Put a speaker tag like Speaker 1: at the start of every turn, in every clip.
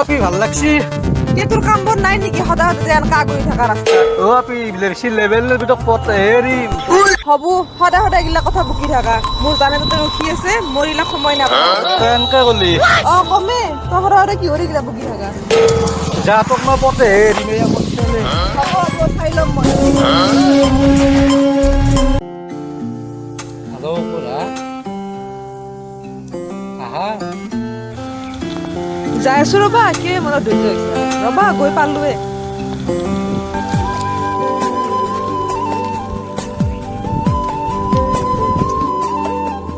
Speaker 1: আপি ভাল লাগছি।
Speaker 2: কি তোৰ কাম বন নাই নেকি? সদায় সদায় যে এনেকা আগুৰি থকা ৰাস্তা।
Speaker 1: অ আপি বেছি লেভেল ভিতৰত পথ হেৰি।
Speaker 2: হ'ব, সদায় সদায় এইগিলা কথা বকি থাকা। মোৰ জানে তাতে ৰখি আছে, মোৰ এইবিলাক সময় নাপাওঁ।
Speaker 1: তই এনেকে কলি?
Speaker 2: অ কমে, তই সদায় সদায় কিহৰ এইগিলা বকি থাকা?
Speaker 1: যা, তোক মই পথে হেৰিম।
Speaker 2: হ'ব হ'ব, চাই ল'ম মই।
Speaker 3: হেল্ল' খুৰা, আহা।
Speaker 2: যাই আছো ৰ'বা, কিয় মনত ধৈৰ্য হৈছে ৰ'বা, গৈ পালোৱে।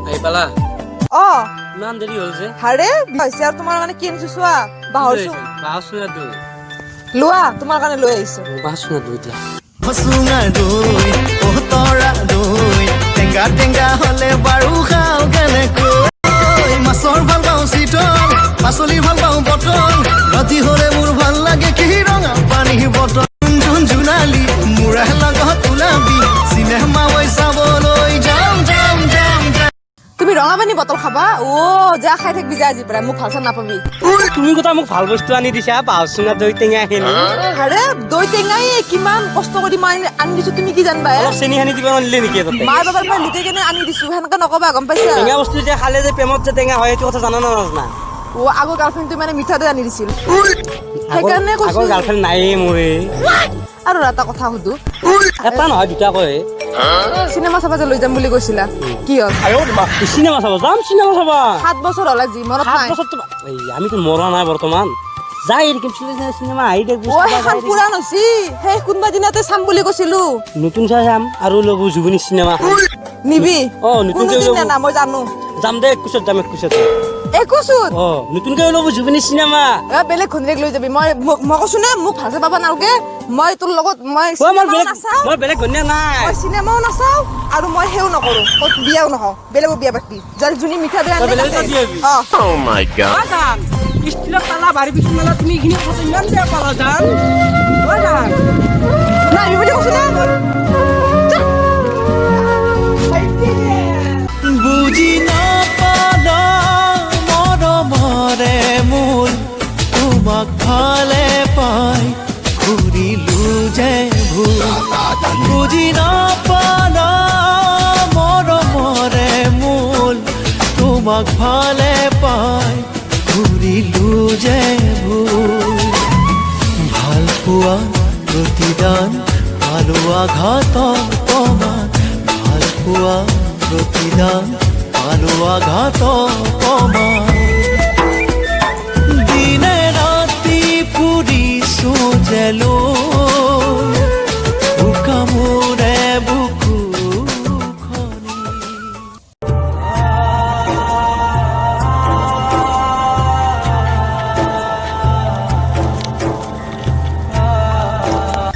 Speaker 3: আহি পালা?
Speaker 2: অ।
Speaker 3: ইমান দেৰি হ'ল যে?
Speaker 2: হাৰে হৈছে আৰু তোমাৰ কাৰণে কি আনিছো চোৱা, বাঁহৰ চুঙ।
Speaker 3: বাঁহৰ চুঙা দৈ।
Speaker 2: লোৱা, তোমাৰ কাৰণে লৈ আহিছো।
Speaker 3: বাঁহৰ চুঙা দৈ দিয়া।
Speaker 4: চুঙা দৈ, অ তৰা দৈ, টেঙা টেঙা হলে বাৰু খাওঁ কেনেকৈ? মাছৰ ভাল পাওঁ চিতল, পাচলি ভাল পাওঁ বটল, ৰাতি হলে মোৰ ভাল লাগে কি ৰঙা পানী বটল। জোন জোনালী মোৰ লগত ওলাবি, চিনেমা মই চাবলৈ যাম যাম যাম যাম।
Speaker 2: তুমি ৰঙা পানী বটল খাবা? অ যা, খাই থাকিবি যা, আজিৰ পৰা মোক ভাল চাল নাপাবি।
Speaker 3: তুমি কথা মোক ভাল বস্তু আনি দিছা, বাঁহৰ চুঙা দৈ টেঙা খিনি।
Speaker 2: আৰে দৈ টেঙাই কিমান কষ্ট কৰি মই আনি দিছো, তুমি কি জানবা হে?
Speaker 3: অলপ চেনি সানি দিব নোৱাৰিলে নেকি তাতে?
Speaker 2: মাৰ বাবাৰ পৰা লুকাই কেনে আনি দিছো, সেনেকে নকবা, গম পাইছা?
Speaker 3: টেঙা বস্তু যে খালে যে প্ৰেমত যে টেঙা হয়, সেইটো কথা জানা না নাজানা?
Speaker 2: অ আগৰ গাৰ্লফ্ৰেণ্ডটো মানে মিঠা দৈ আনি দিছিল, সেইকাৰণে কৈছো।
Speaker 3: আগৰ গাৰ্লফ্ৰেণ্ড নাইয়ে মোৰ।
Speaker 2: আৰু এটা কথা সুধো।
Speaker 3: এটা নহয়, দুটা কয়।
Speaker 2: চিনেমা চাবা যে লৈ যাম বুলি কৈছিলা, কি হ'ল?
Speaker 3: চিনেমা চাব যাম, চিনেমা চাবা।
Speaker 2: 7 বছৰ হ'ল আজি, মনত
Speaker 3: 7
Speaker 2: নাই?
Speaker 3: বছৰ এই আমিতো মৰা নাই বৰ্তমান, যাই এৰকম চিনেমা আহি থাকব।
Speaker 2: অ সেইখন পুৰাণ হৈছি, সেই কোনোবা দিনাতে চাম বুলি কৈছিলো।
Speaker 3: নতুন চাই চাম আৰু ল'ব জুবিনী চিনেমা।
Speaker 2: নিবি?
Speaker 3: অ, নতুনকে
Speaker 2: কোনোদিন
Speaker 3: ওলাব।
Speaker 2: না, মই জানো।
Speaker 3: যাম দে, 21ত যাম, 21ত।
Speaker 2: 21ত?
Speaker 3: অ, নতুনকে ওলাব জুবিনী চিনেমা।
Speaker 2: এ বেলেগ ঘৈণীয়েক লৈ যাবি। মই কৈছো নে, মোক ভালকে পাব নালাগে, মই তোৰ লগত মই
Speaker 3: অ, মোৰ
Speaker 2: চিনেমাও
Speaker 3: বেলেগ
Speaker 2: নাচাওঁ।
Speaker 3: মই বেলেগ ঘৈণীয়েক নাই।
Speaker 2: মই চিনেমাও নাচাওঁ আৰু মই সেও নকৰো, ক'ত বিয়াও নহওঁ, বেলেগক বিয়া পাতি যাৰ যোনে মিঠা দৈ আনে
Speaker 3: তই বেলেগত
Speaker 2: তাতে।
Speaker 3: বিয়া hobby?
Speaker 2: O.
Speaker 5: Oh my God.
Speaker 3: অ জান, ষ্টিলত তালা বাৰী পিছ মেলা, তুমি এইখিনি কথা ইমান বেয়া পালা জান, অ জান।
Speaker 2: নাহিবি বুলি কৈছো না। যা।
Speaker 4: বুজি নাপালা মৰমৰে মূল, তোমাক ভালে পাই ঘূৰিলো যে ভুল। বুজি নাপালা মৰমৰে মূল, তোমাক ভালে পাই ঘূৰিলো যে ভুল। ভাল পোৱা প্ৰতিদান পালো আঘাত অপমান, ভাল পোৱা প্ৰতিদান পালো আঘাত অপমান। দিনে ৰাতি ফুৰিছো জেলো কামোৰে বুকুখনি।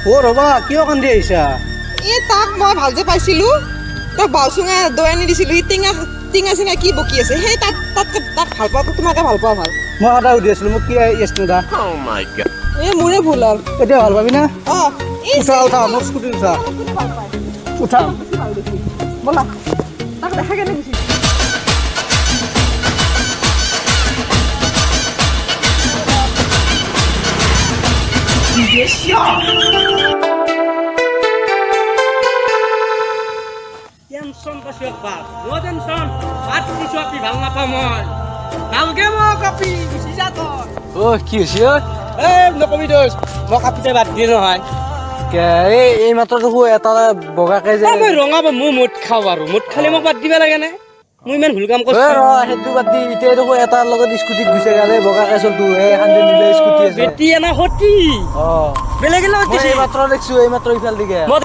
Speaker 1: অ ৰবা, কিয় কান্দি আহিছা?
Speaker 2: এই তাক মই ভাল যে পাইছিলো, তাক বাওচুঙা দৈ আনি দিছিলো, সি টেঙা টেঙা চেঙা কি বকি আছে। সেই তাত তাত তাক ভাল পোৱা, তোমাকে ভাল পোৱা ভাল।
Speaker 1: মই সদায় সুধি আছিলো, মোক কি এছ দাদা।
Speaker 5: Oh my God.
Speaker 2: এই মোৰে ভুল হ'ল।
Speaker 1: এতিয়া ভাল পাবি না?
Speaker 2: অ এই
Speaker 1: উঠা উঠা, মোক স্কুটিত উঠা।
Speaker 2: কোনে ভাল পায়?
Speaker 1: উঠা।
Speaker 2: বেছি ভাল দেখি। ব'লা, তাক দেখা কেনে গুচি।
Speaker 3: টেনচন পাইছো একবাৰ, ন টেনচন বাদ দিছো আপি, ভাল নাপাওঁ মই, নালগে মোক আপি, গুচি যা তই।
Speaker 1: অ কি হৈছে অ?
Speaker 3: এই নকবি দোষ, মই কাপিতে বাদ দিয়ে নহয়।
Speaker 1: এই এই মাত্ৰ দেখো এটা বগাকে যে
Speaker 3: এই মই ৰঙা মই মদ খাওঁ আৰু মদ খালে মোক বাদ দিবা লাগে নে? মই ইমান ভুল কাম
Speaker 1: এ
Speaker 3: কৰিছো।
Speaker 1: ৰ, সেইটো বাদ দি, এতিয়া দেখো এটাৰ লগত স্কুটিত গুচি গ'লে, বগাকে চলটো, এই এখন যে নীলা স্কুটি আছে।
Speaker 3: বেটি এনা সতী।
Speaker 1: অ।
Speaker 3: বেলেগৰ লগত
Speaker 1: মই
Speaker 3: গৈছে।
Speaker 1: এই মাত্ৰ দেখছো, এই মাত্ৰ ইফাল দিগে।
Speaker 3: মই